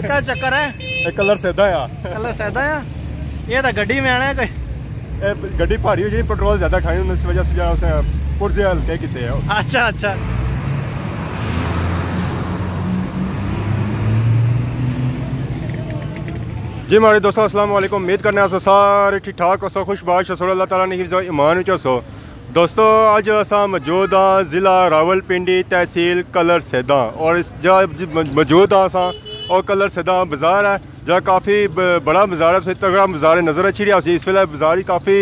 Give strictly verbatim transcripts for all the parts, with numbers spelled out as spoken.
کیا چکر ہے؟ اے کلر سیدھا آ۔ کلر سیدھا آ؟ یہ تو گڈی میں آنا ہے کوئی۔ اے گڈی بھاری ہوئی جی، پٹرول زیادہ کھانی، اس وجہ سے جا اسے پرزے ہلکے کیتے ہیں۔ اچھا، اچھا۔ جی ماڑے دوستو، السلام علیکم۔ امید کرنے آں سارے ٹھیک ٹھاک ہوسو، خوش باش ہوسو، اللہ تعالیٰ نے حفظ و ایمان وچ ہوسو۔ دوستو، اج اساں موجود ہاں ضلع راولپنڈی، تحصیل کلر سیداں، اور اس جا ج-، موجود ہاں اساں اور کلر سیداں بازار ہے، جہڑا کافی ب-، بڑا بازار ہے، تساں تگڑا بازار نظر اچھی رہیا سی۔ اس ویلے بازار ہی کافی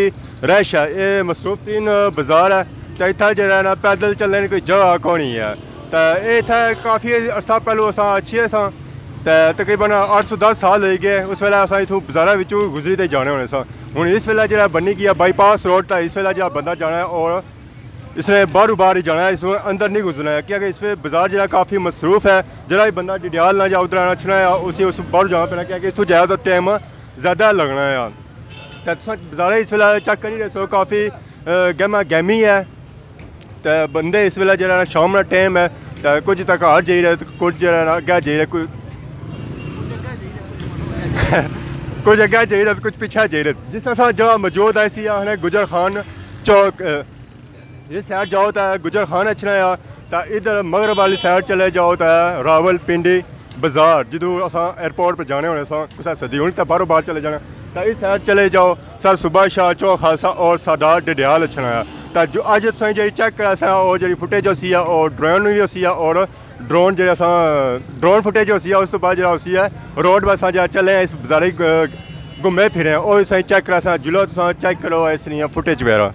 رش ہے، اے مصروف ترین بازار ہے، تے اتھا جہڑا ہے نا پیدل چلنے نی کوئی جگہ کونی ہے۔ تے اے اتھا کافی عرصہ پہلو اساں اچھے ساں، تے تقریباً اٹھ سو دس سال ہوئی گئے، اس ویلے اساں اتھوں بازاراں وچوں گزری تے جانے ہونے ساں۔ ہن اس ویلے جہڑا بنی گیا بائی پاس روڈ، تے اس ویلے جہڑا بندہ جانا ہے اور اس نے باہروں باہر ہی جانا ہے، اس نے اندر نہیں گزرنا ہے، کیونکہ اس ویلے بازار جہڑا کافی مصروف ہے۔ جہڑا بھی بندہ ڈڈیال نہ یا ادھر آنا اچھنا ہے، اسے اس باہروں جانا پینا، کیونکہ اتھوں جایا تو ٹائم زیادہ لگنا ہے۔ تے تساں بازارے اس ویلے چیک کری رہے سو، کافی، اے، گہما گہمی ہے۔ تے بندے اس ویلے جہڑا نا شام نا ٹائم ہے، تے کچھ تک گھر جائی رہے، تے کچھ جہڑا نا اگے جائی رہے، کچھ کچھ اگے جائی رہے، کچھ پچھے جائی رہے۔ جس طرح جگہ موجود ہے، اسی آخنے گجر خان چوک۔ اے، اس سائیڈ جاؤ تے گجر خان اچھنا ہے، تے ادھر مغرب والی سائیڈ چلے جاؤ تے راولپنڈی بازار، جدوں اساں ایئرپورٹ پر جانے ہونے ساں، کسے سدی ہونی تے باہروں باہر چلے جانا۔ تے اس سائیڈ چلے جاؤ، سر صبح شاہ، چوک خالصہ اور ساڈا ڈڈیال اچھنا ہے۔ تے جو اج تساں جیہڑی چیک کرا سا، او جیہڑی فوٹیج ہوسی ہے، او ڈرون وی ہوسی ہے، اور ڈرون جیہڑا اساں، ڈرون فوٹیج ہوسی ہے، اس تو بعد جیہڑا ہوسی ہے، روڈ پر اساں جیہڑا چلے ہیں، اس بازارے گ-، گھومے پھرے ہیں، او تساں چیک کرا سا، جلو تساں چیک کرو اس نیاں فوٹیج وغیرہ۔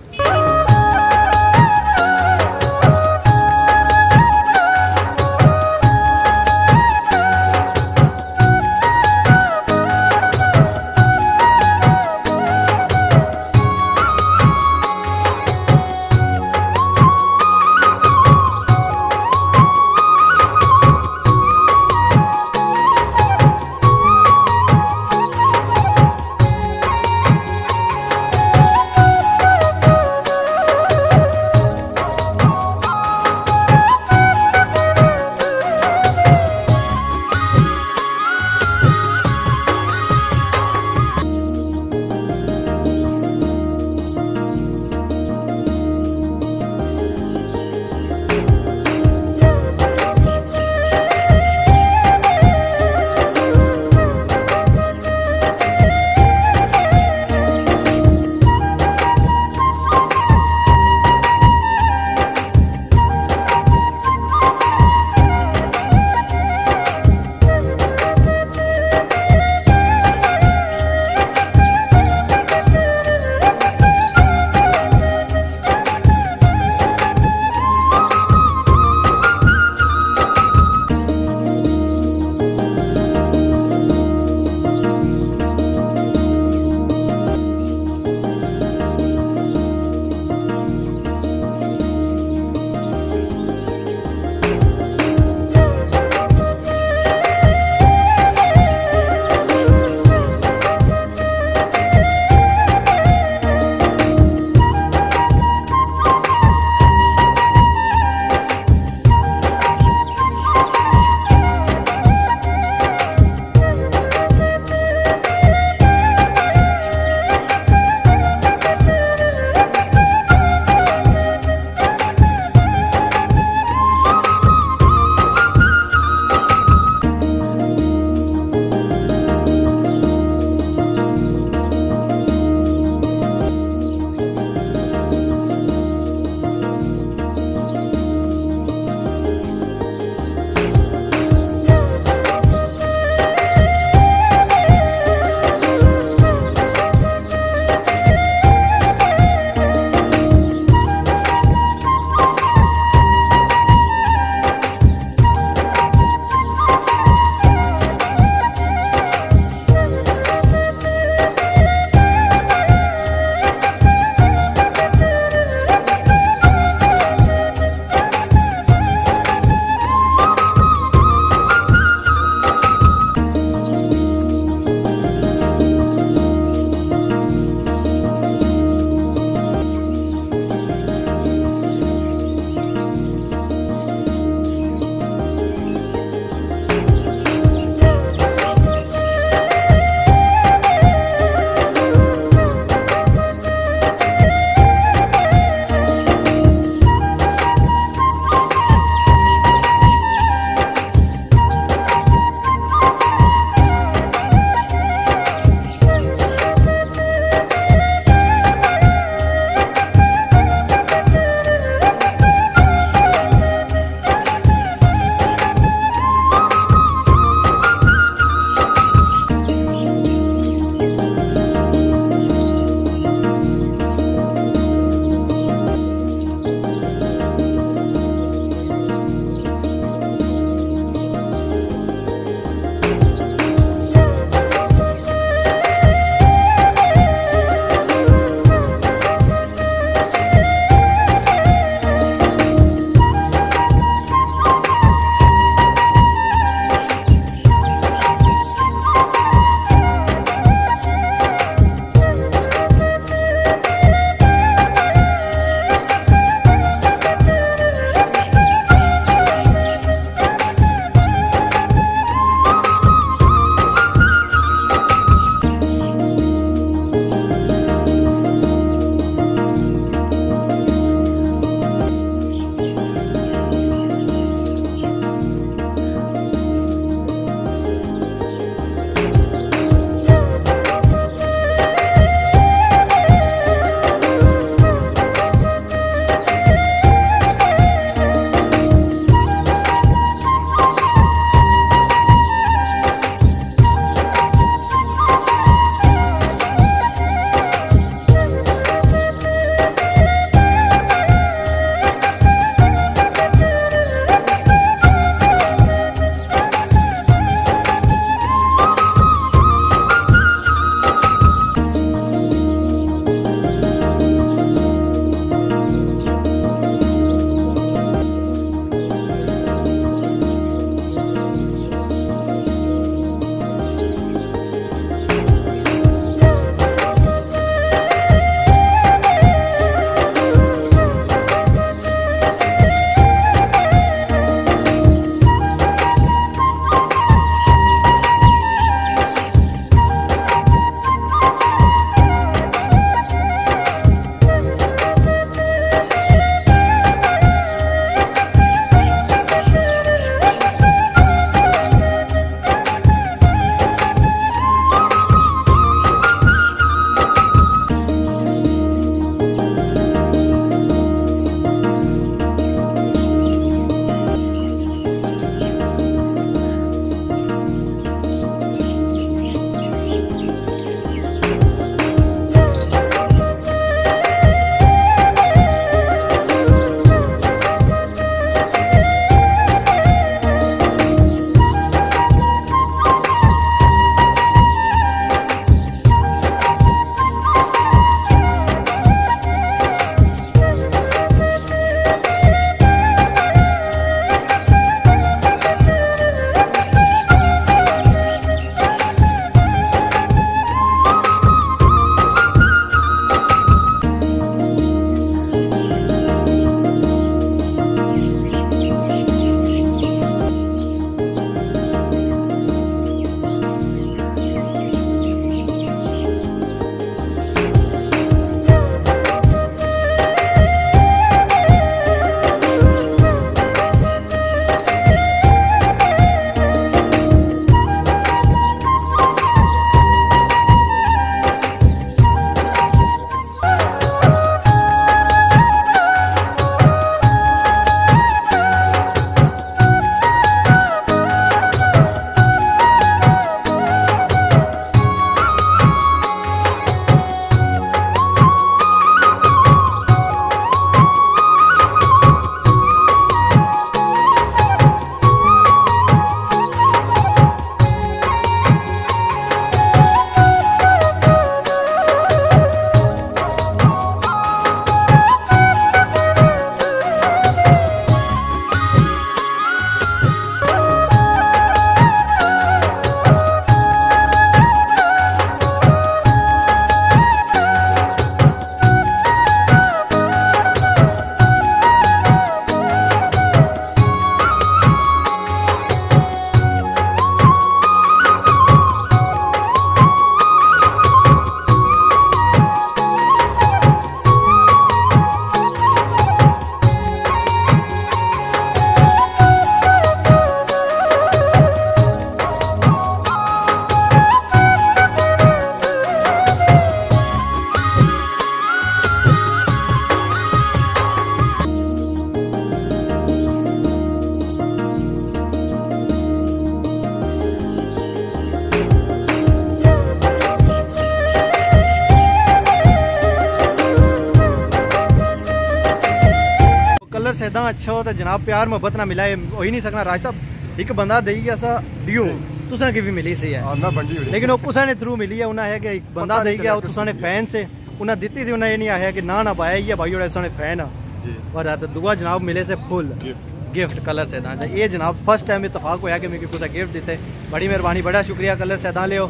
اتنا اچھا ہو تو جناب، پیار محبت نہ ملا ہے، ہوئی نہیں سکنا۔ راج صاحب، ایک بندہ دئی گیا سا ڈیو، تساں کی بھی ملی سی ہے، ہاں، میں بنڈی ہوئی۔ لیکن وہ کسا نے تھرو ملی ہے، انہاں ہے کہ ایک بندہ پتہ نہیں دئی گیا، چلا وہ تساں نے کسی فین سے، انہاں دتی سی، انہاں یہ نہیں آیا کہ نہ نہ پایا، یہ بھائی ہوڑا سانے فین آ۔ جی۔ اور رات دعا جناب ملے سے فل گفٹ۔ گفٹ کلر سے داں۔ یہ جناب فرسٹ ٹائم اتفاق ہویا کہ میں کسا گفٹ دیتے۔ بڑی مہربانی، بڑا شکریہ کلر سے داں لیو۔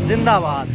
زندہ باد۔